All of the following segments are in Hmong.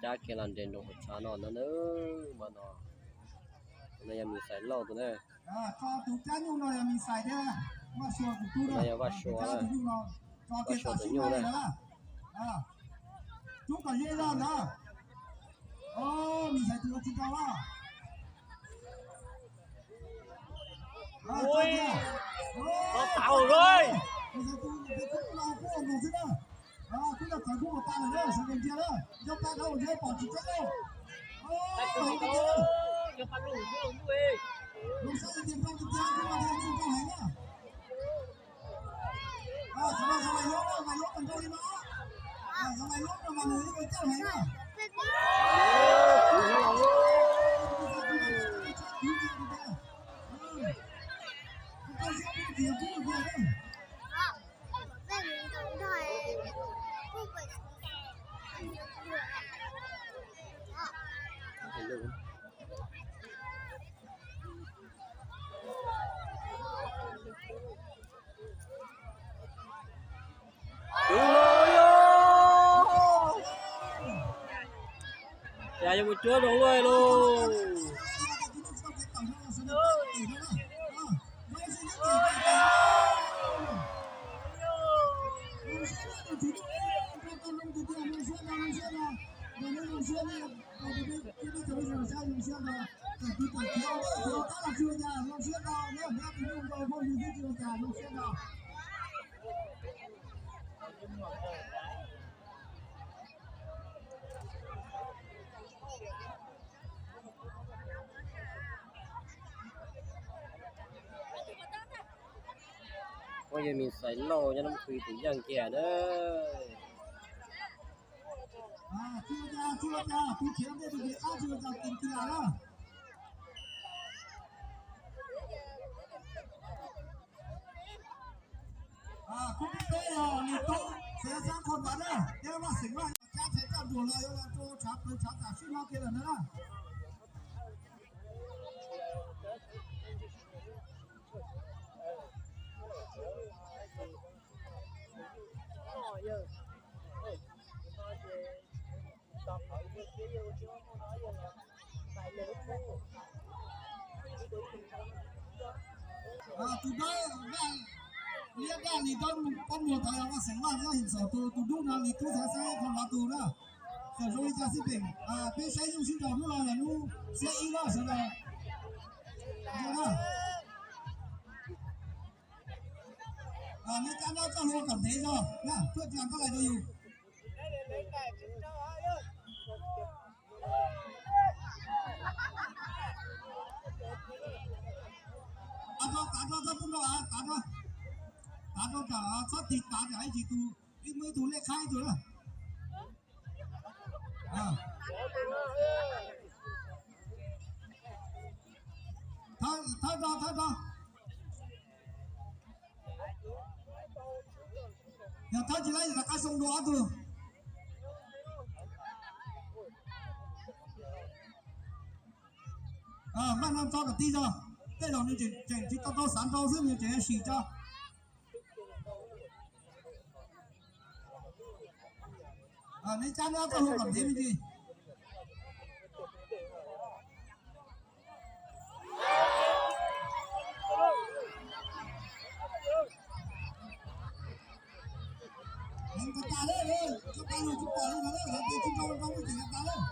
Cab kiag los nres nroos hauv tshav no na, mas no, tus no yog Mis Xais Lauj tus na. Tus cab nyuj no yog Mis Xais thiab, Vaj Sua tus tub na. Vaj Sua, Vaj Sua tus nyuj na. Rub kom ze zog ntawd. Mis Xais tus no tsis tau a. Ua, tau lawm. Kuv los txawv kuj ua tas lawm na, sawv daws ntsia na, yog pab dhau ntsia pom tsis tseeb lauj. Zoo siab tias nrau tiag tiag, kuv mas tias tsis nrau heev na. Qhov no yog Maiv Lub, Maiv Lub mas nrau li no, yog Maiv Lub mas nws ib ua caj heev na. Tus no yog, cas yuav mus cuab zoo luaj lauj. Ua yog Mis Xais Lauj nyob Nab Qhwv tus yeej kiag na. Khub peb yog Lis Tub, Xeev Xeeb Khon Vav na, thiab Vaj Xeem Vaj, cab tshais coj duas los yuav los rau tshav plawv tshav tam sim no kiag lawm na. Tus dawb, liab daj Lis Tub, Pab Muas tod yog Vaj Xeem Vaj thiab Him Xaum tus, tus dub no Lis Tub Xeev Xeeb Khon Vav tus na. Txawm zoo li cas xij peem, peb saib zoo sib nraus hnub no yog hnub xiab ib na sawv daws. Nej cab no txoj hlua kom ntev zog na, tuaj tsis koj lais rau yus. Tav rau, tav rau, txhob pub rau, tav rau, tav rau kom txhob tig tav rau ib tsis tus, ib muaj ib tug lej qhab ib tug na. Thawb rau, thawb rau. Yog thawb tsis laib rov qab xoo dua ob tug. Maj no tso kom tij zog, tej zaum nws tseem tsis tau tau xav nrau xwb nws tseem sim tso. Nej cab no txoj hlua kom ntev me ntsis. Heev tas tas lawm, tsis pom li no lawm, lawv tias tsis nrau nrau muaj ceem tas lawm.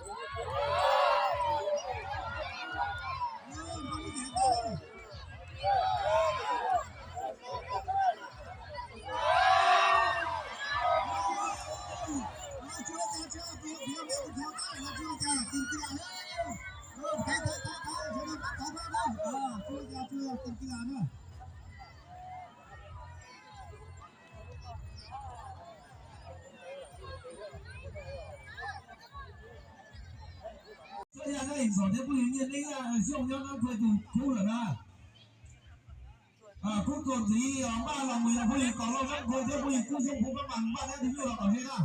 Nrau muaj ceem tas lawm. Xyoo nyob Nab Qhua tus khub lawm na. Khub tuas ntxiv maj los mus yog phooj ywg Kom Lauj Nab Qhua thiab phooj ywg Kub Xyooj Phoo Kab Mas npaj thiab tus nyuj los kom ze na.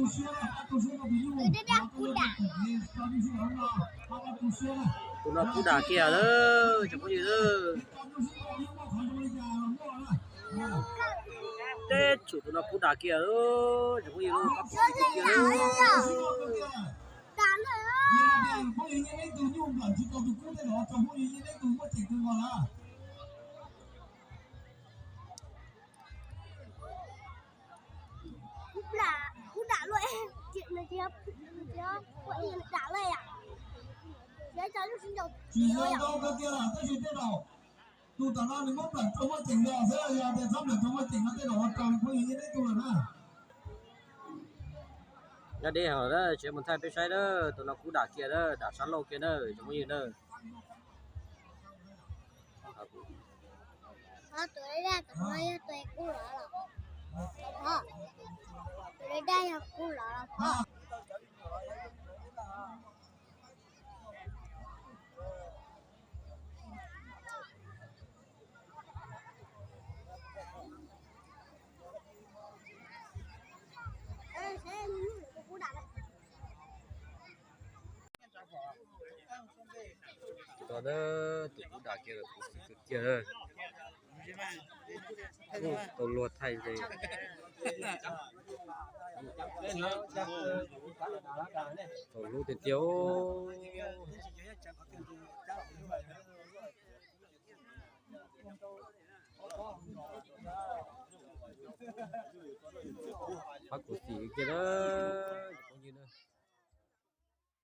Tus no kub dam kiag lawm cov phooj ywg lawm. Teb tshum tus no kub dam kiag lawm cov phooj ywg lawm. Tus tom no nws muab plam raug muaj ceem los xwb, yog tias txhob plam raug muaj ceem no tej zaum ua rau phooj ywg nyiaj deb tu lawm na. Nyob deb heev lawm, tsis mus thaij peb saib na, tus no kub dam kiag na, dam sab laug kiag na cov phooj ywg na. Tus daj no yog tus kub lov los? Tus daj yog kub lov los? Tus no na, tus kub dam kiag los kuv xwm kiag na. Tau luag thaij li. Tau hlub tiag tiag. Pab kuv xim kiag na.